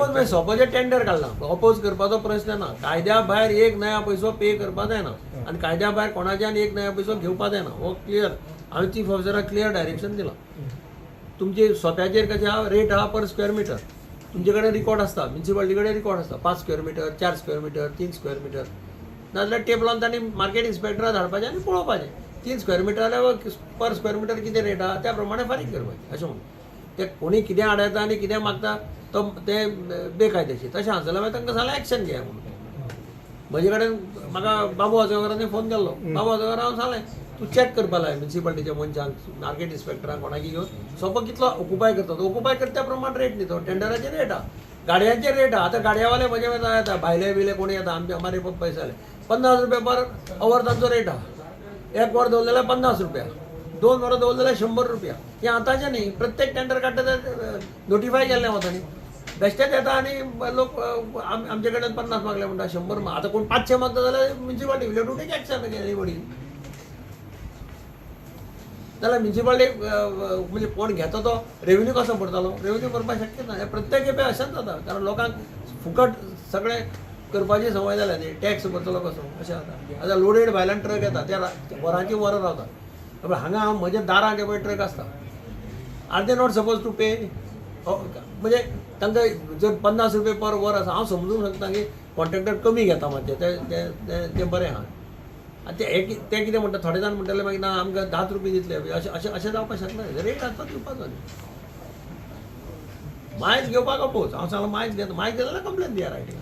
Oppose म्हणजे सोपाचें tender काडलां, oppose करपाचो प्रश्न ना. कायद्या भायर एक नया पयसो पे करपा जायना आनी कायद्या भायर कोणाच्यान एक नया पयसो घेवपा जायना. हो क्लियर हांवें चीफ ऑफिसराक क्लियर डायरेक्शन दिलां. तुमचे सोप्याचेर कशें आहा रेट आहा पर स्क्वेअर मिटर, तुमचे कडेन रिकॉर्ड आसता, म्युनिसिपालिटी कडेन रिकॉर्ड आसता, 5 square metre, 4 square metre, 3 square metre. नाजाल्यार टेप लावन तांणी मार्केट इन्स्पेक्टरा धाडपाचें आनी पळोवपाचें 3 स्क्वेअर मिटर जाल्यार पर स्क्वेअर मिटर कितें रेट आहा त्या प्रमाणे फारीक करपाचें. अशें म्हणून ते कोणी कितें आडायता आनी कितें मागता तो तें बेकायदेशीर. तशें आसा जाल्यार मागीर तांकां सांगलें एक्शन घेया म्हणून. म्हजे कडेन म्हाका बाबू आजगांवकारांनी फोन केल्लो, बाबू आजगांवकार हांव सांगलें तूं चॅक करपा लाय म्युनिसिपालिटीच्या मनशांक, मार्केट इन्स्पेक्टरांक कोणाक घेवन सोपो कितलो ऑक्युपाय करता, तो ऑक्युपाय करता त्या प्रमाण रेट न्ही, तो टेंडराचेर रेट आहा, गाडयांचेर रेट आहा. आतां गाडयांवाले म्हजे वेळार येता, भायले बिले कोणी येता, आमचे अमारे पैसे जाले 50 रुपया पर अवर तांचो रेट आहा. 1 वर दवरलें जाल्यार 50 रुपया, 2 वरां दवरलें जाल्यार 100 रुपया. हें आतांचें न्ही, प्रत्येक टेंडर काडटा ते नोटिफाय केल्लें वता न्ही, बेश्टेच येता आनी लोक आमचे कडेन 50 मागले म्हणटा, 100. आतां कोण 500 मागता जाल्यार municipality will to take action anybody. जाल्यार म्युनिसिपालिटी म्हणजे कोण घेता तो रेवेन्यू कसो भरतलो, रेवेन्यू भरपाक शक्य ना. हें प्रत्येक खेपे अशेंच जाता, कारण लोकांक फुकट सगळें करपाची संवय जाल्या न्ही, टॅक्स भरतलो कसो अशें जाता. आतां लोडेड भायल्यान ट्रक येता, त्या वरांची वरां रावता. हांगा हांव म्हज्या दारांत पळय ट्रक आसता, are they not suppose to pay? म्हणजे तांकां जर 50 रुपया पर वर आसा, हांव समजूंक शकता की कॉन्ट्रॅक्टर कमी घेता मातशें, तें तें बरें आहा. आनी ते कितें म्हणटा, थोडे जाण म्हणटले मागीर ना आमकां 10 रुपया दितले, अशें अशें अशें जावपाक शकना. रेट आसता दिवपाचो न्ही. मायज घेवपाक अपोज हांव सांगलां, मायज घेता, मायज घेता जाल्यार कंप्लेन दिया रायटिंग.